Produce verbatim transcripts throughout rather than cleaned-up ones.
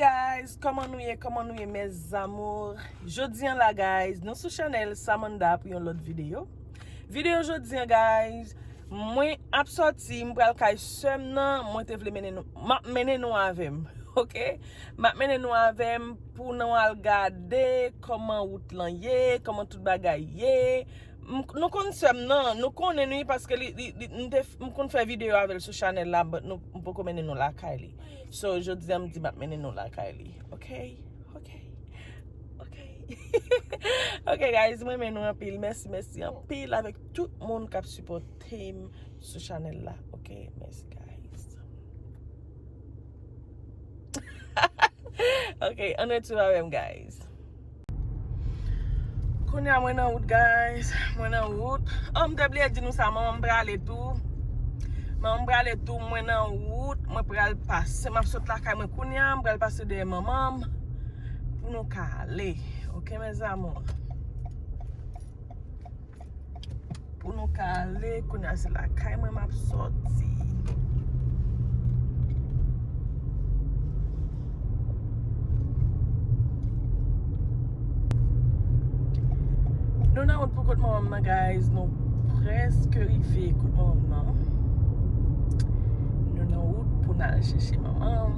Guys, kòman nou ye? Kòman nou ye, mes amours? Jodi an la, guys, nou sou chanèl Samantha pou yon lòt videyo. Videyo jodi an, guys, mwen ap sòti, m pral kay sè m nan, mwen te vle mennen nou, m ap mennen nou avè m, oke? M ap mennen nou avè m pou nou al gade kòman wout lan ye, kòman tout bagay ye. M, nou konn sè m nan, nou konnen li paske li, li, li, m te, m konn fè videyo avè l sou chanèl la, but nou, m poko mennen nou lakay li. So, jodi a m di m ap mennen nou lakay li. Oke? Oke? Oke? Oke, guys, mwen renmen nou anpil. Mèsi, mèsi anpil avèk tout moun k ap sipòte m sou chanèl la. Oke? Mèsi, guys. Ok, ann ret sou avè m, guys. Kounye a mwen nan wout, guys. Mwen nan wout. Oh, m te bliye di nou sa, manman m prale tou. Manman m prale tou, mwen nan wout. Mwen pral pase, m ap sot lakay mwen kounye a, m pral pase dèyè manman m pou nou ka ale. Ok, mes amours. Pou nou ka ale, kounye a se lakay mwen m ap sòti. Nou nan wout pou kot manman m nan, guys. Nou prèske rive kot manman m nan. Nou nan wout pou n al chèche manman m.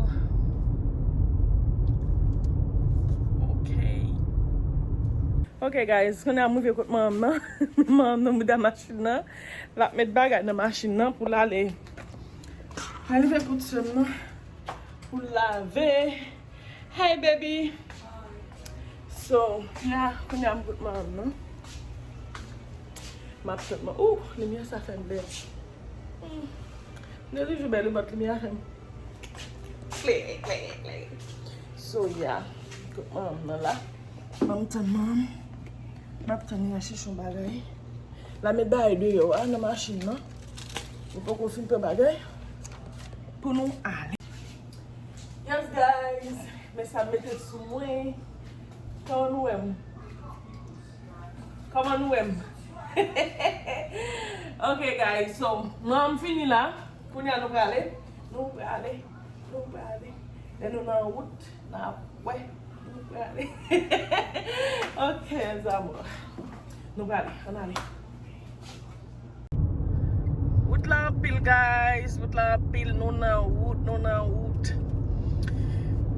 Ok. Ok, guys, kounye a m rive kot manman m nan. Manman m nan mouda machin nan. L ap met bagay nan machin nan pou l ale. L rive kot sè m nan pou l lave. Hey, baby. So, ya, kounye a m kot manman m nan. M ap tann man. Ouh, limyè sa fè m bèl. Hmm. M te toujou bèl, wi, but limyè a fè m klere, klere, klere. So, ya, kot manman m nan la. Ban m tann manman m. M ap tann li al chèche yon bagay. L ap met bagay deyò a nan machin nan. Nou poko fin pran bagay pou nou ale. Yes, guys. Men sa m mete sou mwen. Kòman nou wè m? Kòman nou wè m? Ok, guys. So, manman m fini la. Kounye a nou prale. Nou prale. Nou prale. Lè nou nan wout, n ap wè. Nou prale. Ok, mes amours. Nou prale. Ann ale. Wout la anpil, guys. Wout la anpil. Nou nan wout, nou nan wout.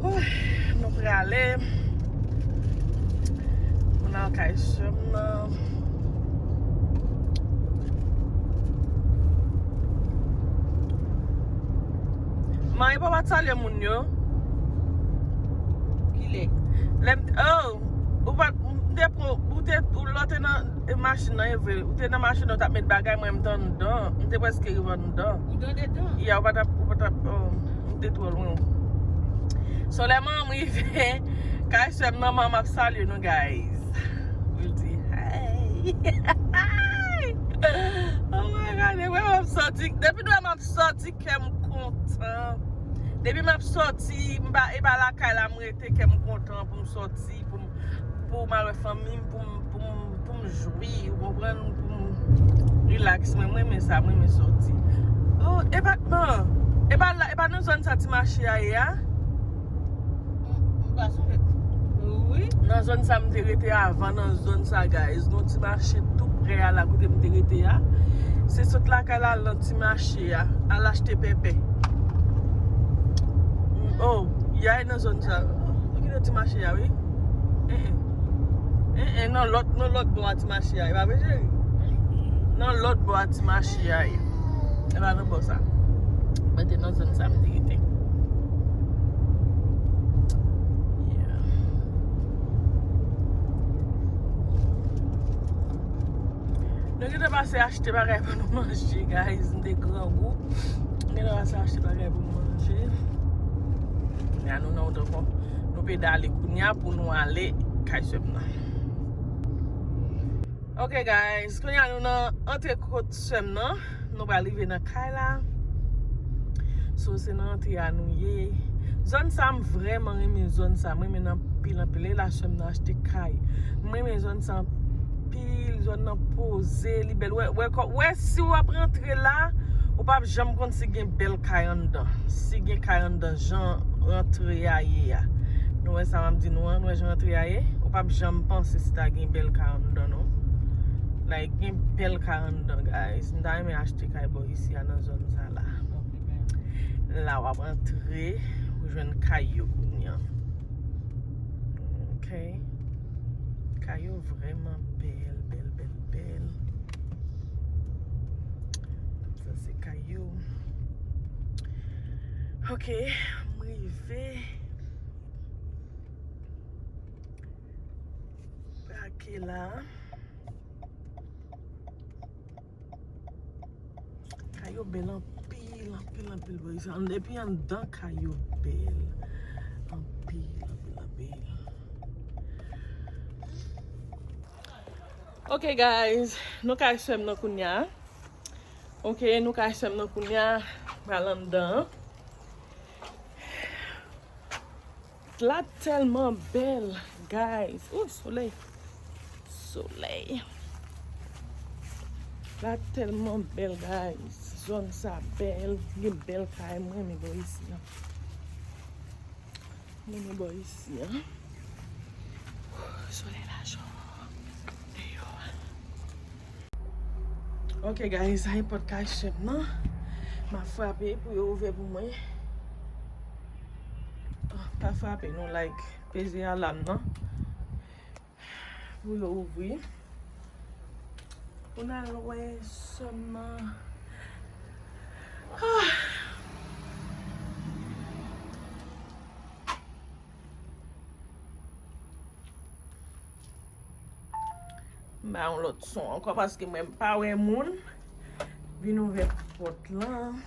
Wouy, nou prale. Pou n al kay sè m nan. Mari pa pa t salye moun yo. Kilè? Lè m, oh, ou pa, m te pran, ou te, ou lè w te nan machin nan, e vre. Ou te nan machin nan, w t ap met bagay, mwen m te anndan. M te prèske rive anndan. Ou t anndan? Ya, ou pa t ap, ou pa t ap, oh, m te twò lwen. So, lè manman m rive, kay sè m nan, manman m ap salye nou, guys. Pou l di, hey. Oh my God, depi m ap sòti, depi m ap sòti, kè m kontan. Depi m ap sòti, m pa, e pa lakay la m rete, kè m kontan pou m sòti, pou m, pou m al wè fanmi m, pou m, pou m, pou m jwi, ou konprann, pou m relax. Mwen, mwen renmen sa, mwen renmen sòti. Oh, e pa, non, e pa la, e pa nan zòn sa ti mache a ye a? M, m pa sonje. Wi. Nan zòn sa m te rete avan, nan zòn sa, guys. Nan ti mache tou prè a la kote m te rete a. Se sot lakay la al nan ti mache a, al achte pèpè. Oh, y a nan zòn sa. Ou kite ti mache a, wi. Eh, eh. Eh, eh, nan lòt, nan lòt bò a ti mache a, e pa vre, cheri? Nan lòt bò a ti mache a, e. E pa nan bò sa. Mwen te nan zòn sa, m te rete. Yeah. Nou gentan pase achte bagay pou nou manje, guys. M te grangou. Nou gentan pase achte bagay pou nou manje. Kounye a nou nan wout ankò. Nou pedale kounye a pou nou ale kay sè m nan. Ok, guys. Kounye a nou nan antre kot sè m nan. Nou pral rive nan kay la. So, se nan antre a nou ye. Zòn sa, m vrèman renmen zòn sa. M renmen l anpil, anpil. E la sè m nan achte kay. M renmen zòn sa anpil. Zòn nan poze, li bèl. Wè, wè, kò, wè, si w ap rantre la, ou p ap janm konn si gen bèl kay anndan. Si gen kay anndan, jan rantre a ye a. Nou wè sa m ap di nou an, nou wè jan antre a ye? Ou p ap janm panse si ta gen bèl kay anndan, non. Like, gen bèl kay anndan, guys. M ta renmen achte kay bò isi a nan zòn sa la. La w ap antre, ou jwenn kay yo kounye a. Ok. Kay yo vrèman bèl, bèl, bèl, bèl. Sa se kay yo. Ok, m rive. Brake la. Kay yo bèl anpil, anpil, anpil, boy. Epi anndan kay yo bèl. Anpil, anpil, anpil. Ok, guys, nou kay sè m nan kounye a. Ok, nou kay sè m nan kounye a. Pral anndan. La tèlman bèl, guys. Ooh, solèy. Solèy. La tèlman bèl, guys. Zòn sa bèl. Gen bèl kay, mwen renmen bò isi a. Mwen renmen bò isi a. Solèy la cho. Deyò. Ok, guys, sa e pòt kay sè m nan. M ap frape pou yo ouvè pou mwen. Ah, pa frape, non, like, peze alam nan. Pou yo ouvri. Pou n al wè sè m nan. Ah. M ba yon lòt son ankò paske mwen m pa wè moun. Vin ouvè pòt lan.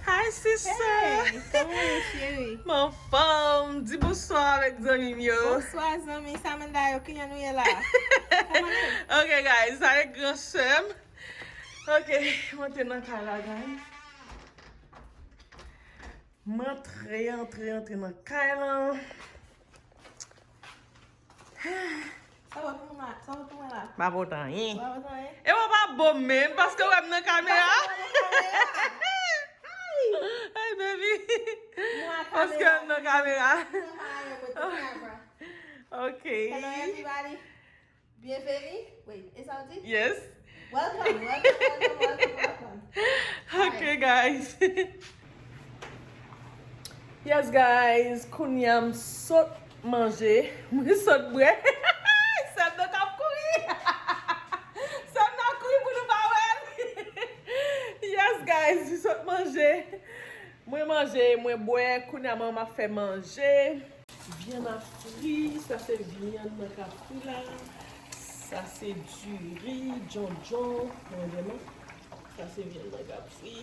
Hi, sister. Hey, kòman w ye, cheri? M anfòm. Di bonswa avèk zanmi m yo. Bonswa, zanmi Samantha yo. Kilè nou ye la? Kòman nou ye? Ok, guys, sa e gran sè m. Ok, m antre nan kay la, guys. M antre, antre, antre nan kay lan. Sa w ap fè la? Sa w ap fè la? M pa pote anyen. Ou pa pote anyen? E w pa bo menm, paske w wè m nan kamera. Paske w wè m nan kamera. Ay, baby. Paske w wè m nan kamera. Ok. Hello, everybody. Bienvenue. Wait, e sa w di? Yes. Welcome, welcome, welcome, welcome, welcome. Ok, guys. Yes, guys. Kounye a m sot manje. Mwen sot bwè. Sè m nan k ap kouri. Sè m nan kouri pou nou pa wè l. Yes, guys. M sot manje. Mwen manje, mwen bwè. Kounye a mwen m ap fè manje. Vyann ap fri, sa se vyann nan k ap fri la. Sa se diri, djondjon, mwen vyann nan. Sa se vyann nan k ap fri.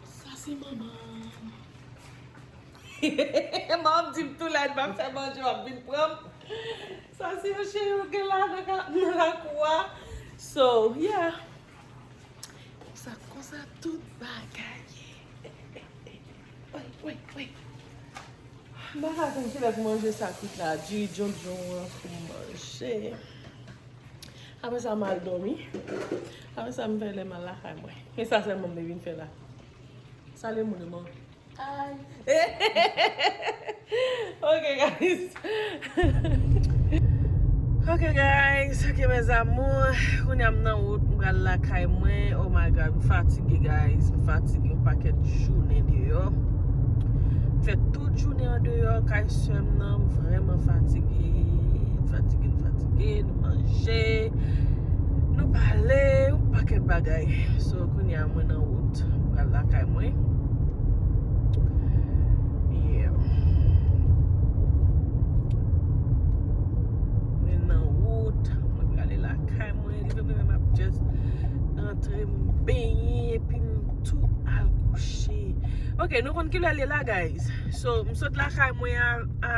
Sa se manman. Manman di m tou lè m ap fè manje, w ap vin pran m. Sa se yon cheri ou gen la nan ka-, nan lakou a. So, yeah. Sa konsa tout bagay ye. Wi, wi, wi. M pa ka konn kilè pou manje sa kwit la. Diri djondjon an pou m manje. Apre sa, m al dòmi. Apre sa, m fè lè m al lakay mwen. E sa sèlman m te vin fè la. Salye moun yo, man. Hi. Ok, guys. Ok, guys. Ok, mes amours. Kounye a m nan wout, m pral lakay mwen. Oh my God, m fatige, guys. M fatige, yon pakèt jounen deyò. M fè tout jounen an deyò, kay sè m nan. M vrèman fatige. M fatige, m fatige. Nou manje. Nou pale. Yon pakèt bagay. So, kounye a mwen nan wout. M pral lakay mwen. Yeah. Mwen nan wout. Mwen prale lakay mwen. Li menm, menm ap just rantre, m benyen, epi m tou al kouche. Ok, nou konn kilè l ye la, guys. So, m sot lakay mwen a, a,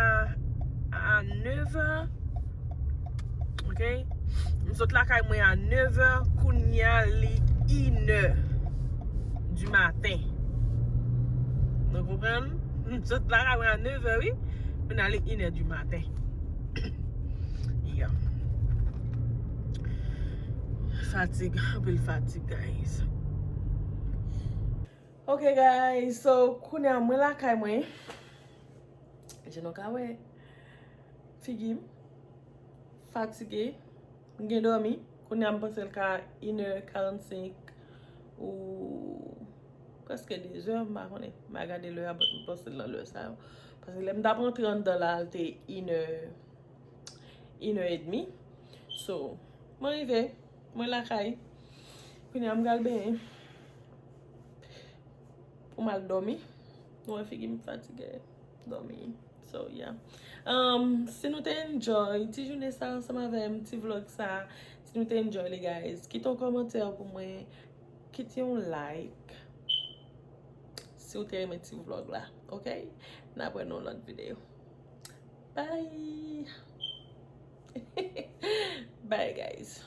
a nevè. Ok? M sot lakay mwen a nevè, kounye a li inè di maten. Nou konprann? M sot lakay mwen a nevè, wi. Kounye a li inè di maten. Yeah. Fatig, anpil fatig, guys. Ok, guys, so, kounye a mwen lakay mwen. Jan nou ka wè figi m fatige. M gen dòmi. Kounye a m panse l ka inè karannsenk ou prèske dezè, m pa konnen. M a gade lè a, but m panse l nan lè sa yo. Paske lè m t ap rantre anndan la, l te inè, inè edmi. So, mwen rive, mwen lakay. Kounye a m pral benyen pou m al dòmi. Nou wè figi m fatige, dòmi. So, yeah. Um, si nou te enjoy ti jounen sa ansanm avè m, ti vlog sa, si nou te enjoy li, guys, kite yon kòmantè pou mwen, kite yon like si w te renmen ti vlog la, ok? N ap wè nan yon lòt videyo. Bye! Bye, guys.